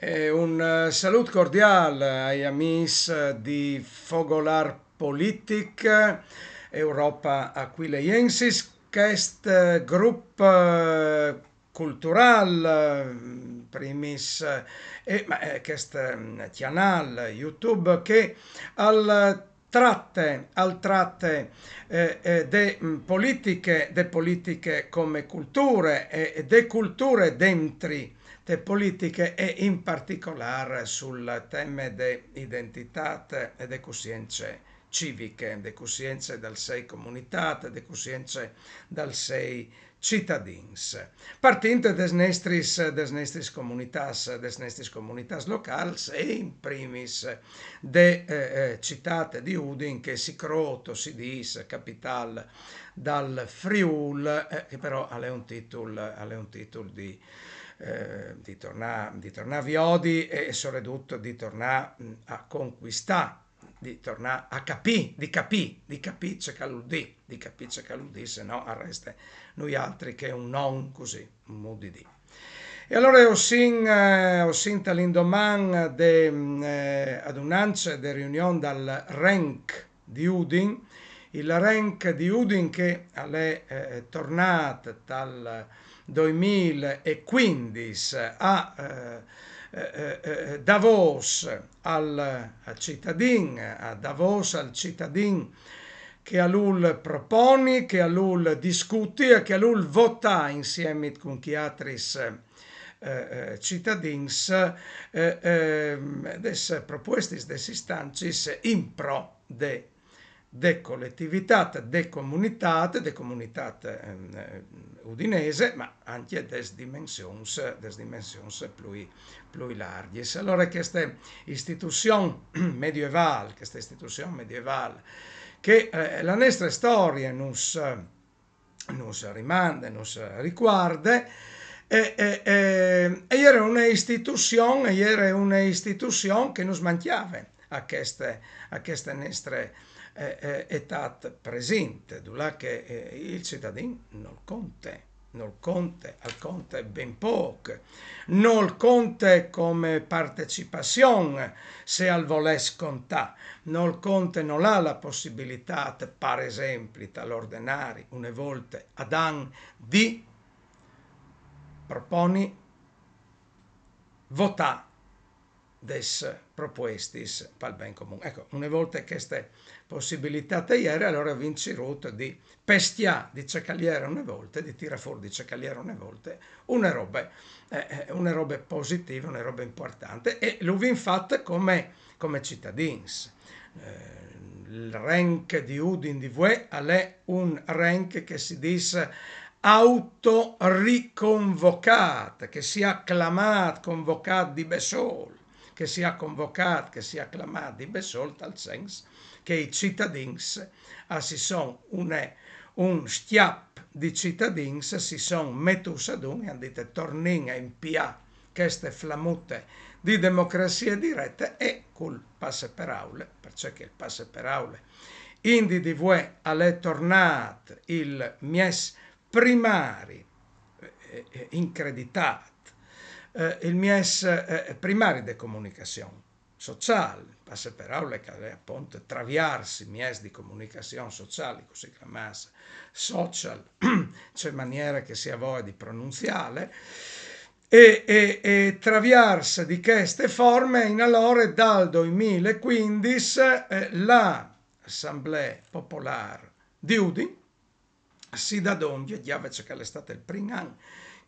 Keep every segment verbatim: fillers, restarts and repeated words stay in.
E un eh, salût cordiâl ai amîs di Fogolâr Politic, Europa Aquileiensis, chest eh, grup eh, culturâl, eh, primis, eh, e, ma, eh, chest eh, cjanâl YouTube che al trate, al trate eh, eh, de mm, politiche, de politiche come culture e, e de culture dentri de politiche e in particolâr sul teme de identitât e de cussience civiche, de cussience dal sei comunitât, de cussience dal sei citadins. Partint des nestris, des nestris comunitâts, des nestris comunitâts locâls e in primis de eh, eh, citât di Udin, che si crôt, si dîs, capitâl dal Friûl, eh, che però al è un titul, al è un titul di, eh, di tornâ, di tornâ a viodi e, e soredut di tornâ mm, a concuistâ, di tornâ a capî, di capî, di capî ce che al vûl dî, di capî ce che al vûl dî, se no al reste nuialtri che un non cussì, un mût di dî. E alore o sin, eh, o sin tal indoman de mm, eh, adunance, de riunion dal Renc di Udin, il Renc di Udin che al è eh, tornât tal doimil e cuindis a eh, eh, eh, eh, dâ vôs al, al citadin, a dâ vôs al citadin che al vûl proponi, che al vûl discuti e che al vûl votâ insiemi cun chei altris eh, eh, citadins eh, ehm, des propuestis, des istancis in pro de de coletivitât, de comunitât, de comunitât ehm, eh, udinese, ma ancje des dimensions, des dimensions plui, plui largjis. Alore cheste istituzion medievâl, cheste istituzion medievâl, che eh, la nestre storie nus, nus rimande, nus ricuarde, e, e, e, e jere une istituzion, e jere une istituzion che nus mancjave a cheste, a cheste nestre eh, eh, etât presinte, dulà che eh, il citadin nol conte, nol conte, al conte ben pôc, nol conte come partecipazion, se al volès contâ, nol conte, nol à la pussibilitât, par esempli, tal ordenari, une volte ad an, di proponi, votâ des propuestis pal ben comun. Eco, une volte cheste pussibilitât e jere, alore o vin cirût di pescjâ di ce che al jere une volte, di tirâ fûr di ce che al jere une volte, une robe, eh, eh, une robe positive, une robe impuartante, e lu vin fat come, come citadins. Eh, il Renc di Udin di vuê al è un Renc che si dîs autoriconvocât, che si à clamât, convocât di bessôl, che si à convocât, che si à clamât di bessôl, tal sens che i citadins a si son une, un scjap di citadins si son metûts adun e àn dit: tornìn a impiâ cheste flamute di democrazie direte e cul passeperaule, parcè che il passeperaule indi di vuê al è tornât il mies primari, eh, eh, increditât, eh, il mies eh, primari de comunicazion sociâl, passeperaule che al è apont traviers i mies di comunicazion sociâl, cussì clamâts social, ce maniere che si à voie di pronunziâle, e, e, e traviers di cheste forme, in alore dal doimil e cuindis eh, la Assemblee Popolâr di Udin si dà dongje, gjavece che al è stât il prin an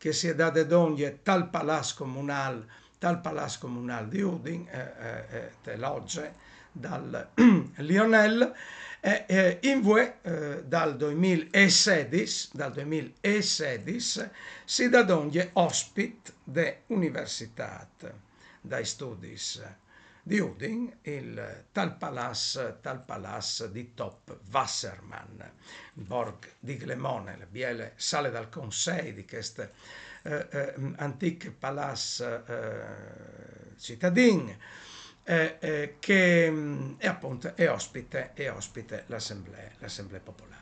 che si è dade dongje tal Palât Comunâl, tal Palât Comunâl di Udin, eh, eh, eh, te logge dal Lionel, e eh, in vuê eh, dal doimil e sedis, dal doimil e sedis si dà dongje ospit de Universitât dai Studis di Udin, il, tal Palât, tal Palât di Top Wassermann, il borc di Glemone, la biele sale dal consei di chest eh, eh, antîc palât eh, citadin, eh, eh, che mm, è apont è ospite, è ospite l'Assemblee, l'Assemblee Popolâr.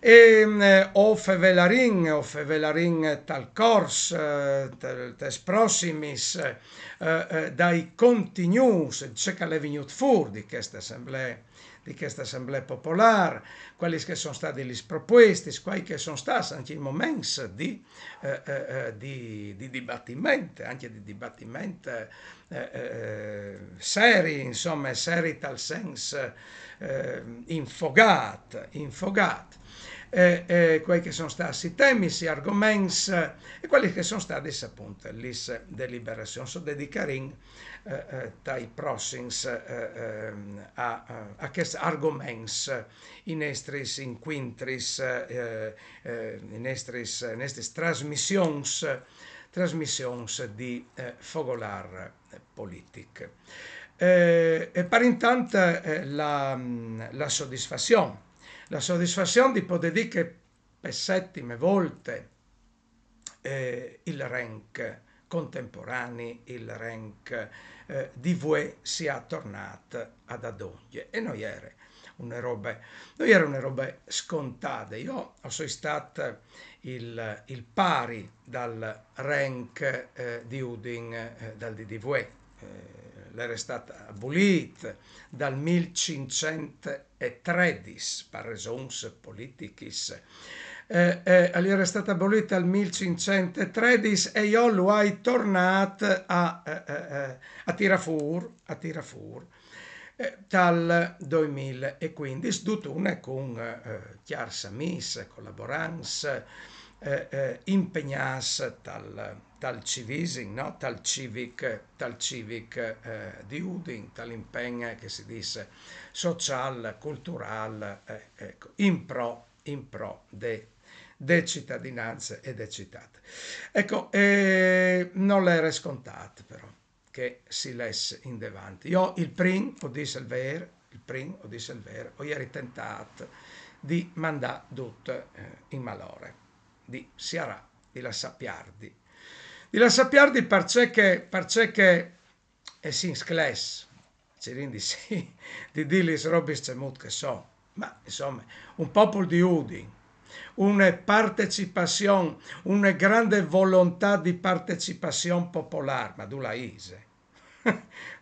E, mm, o fevelarin, o fevelarin tal cors, eh, tel, tes prossimis, eh, eh, dai contignûts, ce che al è vignût fûr di cheste assemblee, di cheste assemblee popolâr, cuelis che a son stadis lis propuestis, cuâi che a son stâts ancje i moments di, eh, eh, eh, di, di dibatiment, ancje di dibatiment, eh, eh, eh, seri, insome, seri tal sens, eh, infogât, infogât. Eh, eh, cuei che a son stâts i temis, i argoments, eh, e cuelis che a son stadis, apont, lis deliberazions. O dedicarìn, eh, eh, tai prossims, eh, ehm, a, a, a chescj argoments, i nestris incuintris, eh, eh, i nestris, nestris trasmissions, trasmissions di, eh, Fogolâr politic. Eh, e par intant, eh, la, la sodisfazion, la sodisfazion di podê dî che pe setime volte, eh, il renc contemporani, il renc, eh, di vuê si è tornât a dâ dongje. E no jere une robe, no jere une robe scontade. Jo o soi stât il, il pari dal renc, eh, di Udin, eh, dal dì di vuê. Eh, al jere stât abolît dal mil cinccent e tredis, par resons politichis. Eh, eh, al jere stât abolît dal mil cinccent e tredis e jo lu ai tornât a, eh, eh, eh, a tirâ fûr, a tirâ fûr, eh, dal doi mil e cuindis, dutune cun, eh, cjârs amîs, colaborants, eh, eh, impegnâts tal, tal civisim, no? Tal civic, tal civic, eh, di Udin, tal impegn che si dîs sociâl, culturâl, eh, eco, in pro, in pro de, de citadinance e de citât. Eco, eh, nol jere scontât, però, che si lès indevant. Jo il prin, o dîs il vêr, il prin, o dîs il vêr, o jeri tentât di mandâ dut, eh, in malore, di siarâ, di lassâ pierdi. Di lassâ pierdi parcè che, parcè che, e sin sclets, cirìn di sì, di dî lis robis cemût che a son. Ma, insome, un popul di Udin, une partecipazion, une grande volontât di partecipazion popolâr, ma dulà ise?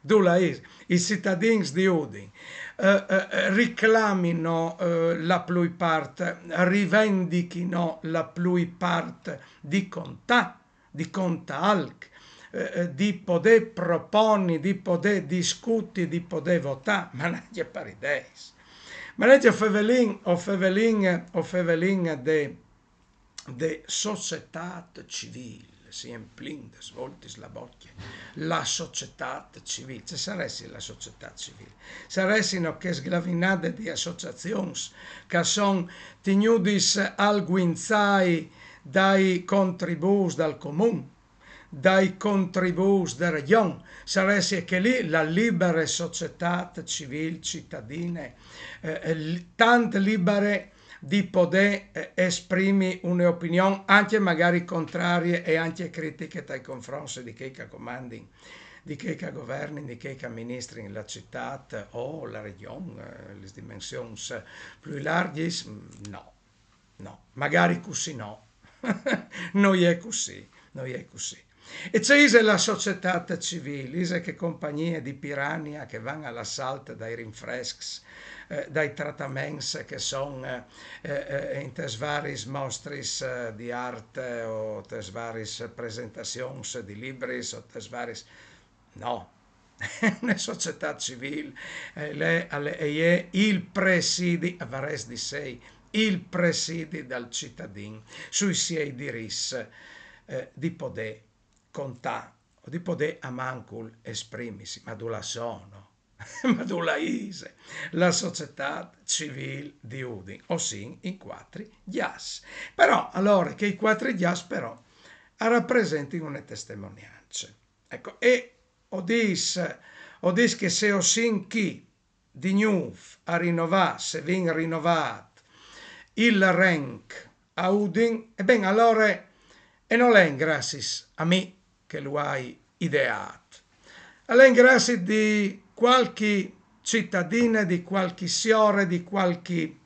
Dulà ise? I citadins di Udin, eh, eh, riclamino, eh, la plui part, rivendichino la plui part di contâ, di contâ alc, eh, eh, di podê proponi, di podê discuti, di podê votâ, ma nancje par ideis. Ma nancje o fevelìn, o fevelìn, o fevelìn de, de societât civîl, si emplìn des voltis la bocje, la societât civîl. Ce saressie la societât civîl? Saressino chês glavinade di associazions che a son tignudis al guinzai dai contribûts dal comun, dai contribûts de regjon, saressie chê li la libere societât civîl citadine, eh, eh, li-, tant libere di podê, eh, esprimi une opinion, ancje magari contrarie e ancje critiche tai confronts di chei che a comandin, di chei che a governin, di chei che a ministrin la citât o la regjon, eh, lis dimensions plui largjis? Mm, no. No, magari cussì no. No je cussì, no je cussì. E ce ise la societât civîl? Ise chê compagnie di pirania che a van a l'assalt dai rinfrescs, eh, dai trataments che a son, eh, eh, intes variis mostris, eh, di art o tes variis presentazions di libris o tes variis... No. Une societât civîl, eh, al è, al è, e je il presidi, al varès di sei, il presidi dal citadin sui siei dirits, eh, di podê contâ o di podê almancul esprimisi, ma dulà sono? Ma dulà ise la societât civîl di Udin? O sin in cuatri gjats. Però, alore, chei cuatri gjats, però, a rapresentin une testimoniance. Eco, e o dîs, o dîs che se o sin chi di gnûf a rinovâ, se vin rinovât il renc a Udin, e ben, alore, e nol è graciis a mi che lu ai ideât. Al è graciis di cualchi citadine, di cualchi siore, di cualchi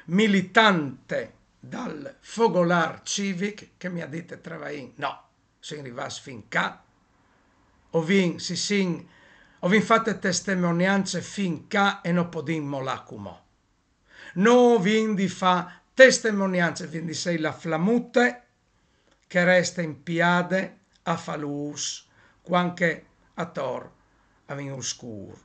militante dal Fogolâr Civic che mi à dite: «Travain, no, sin rivâts fin ca, o vin, si sin, o vin fate testemoniance fin ca e no podìn molâ cumò. No vin di fâ testemoniance, vin di sei la flamute che reste impiade a fâ lûs cuant che ator a vin scûr»,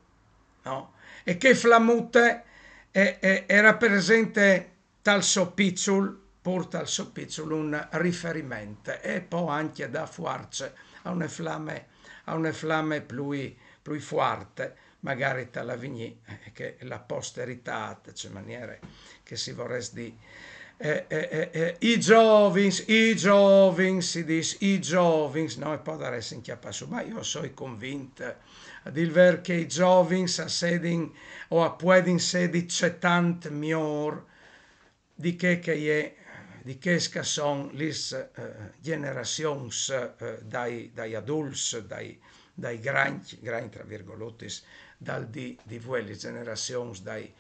no? E chê flamute e, e, e rapresente tal so piçul, pûr tal so piçul, un riferiment, e pò ancje dâ fuarce a une flame, a une flame plui, plui fuarte, magari tal avignî, eh, che la posteritât, cioè maniere che si vorès dî, eh, eh, eh, eh, i zovins, i zovins, si dîs, i zovins, no? E pò daressin cjapâ sù, ma jo o soi convint, a dî il vêr, che i zovins a sedin o a puedin sedi cetant miôr di chê che e je, di chês che a son lis, eh, gjenerazions, eh, dai, dai adults, dai, dai grancj, grancj tra virgolutis, dal dì di vuê, lis gjenerazions dai,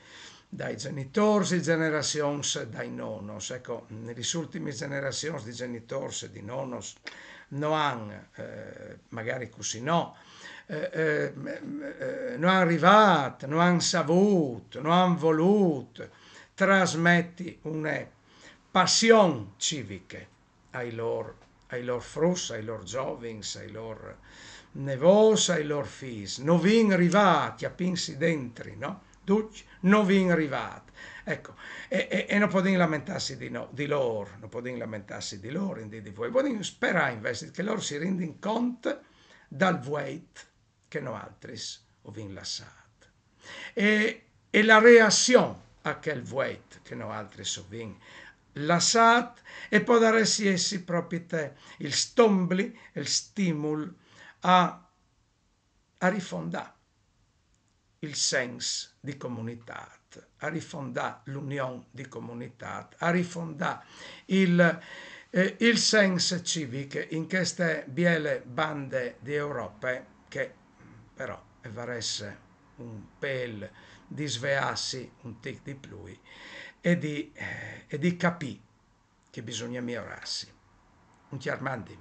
dai gjenitôrs, lis gjenerazions dai nonos. Eco, lis ultimis gjenerazions di gjenitôrs e di nonos no àn, eh, magari cussì no, eh, eh, m-, m-, eh, no àn rivât, no àn savût, no àn volût trasmeti une passion civiche ai lôr, ai lôr fruts, ai lôr zovins, ai lôr nevôts, ai lôr fîs. No vin rivât, cjapìnsi dentri, no? Ducj, no vin rivât. Eco, e, e, e no podìn lamentâsi di no, di lôr, no podìn lamentâsi di lôr, in dì di vuê. Podìn sperâ invezit che lôr si rindin cont dal vueit che noaltris o vin lassât. E, e la reazion a chel vueit che noaltris o vin lassât e podarès jessi propit il stombli, il stimul a, a rifondâ il sens di comunitât, a rifondâ l'union di comunitât, a rifondâ il, eh, il sens civic in cheste biele bande di Europe che però e varès un pêl di sveâsi un tic di plui e di, eh, e di capî che bisugne miorâsi. Un cjâr mandi.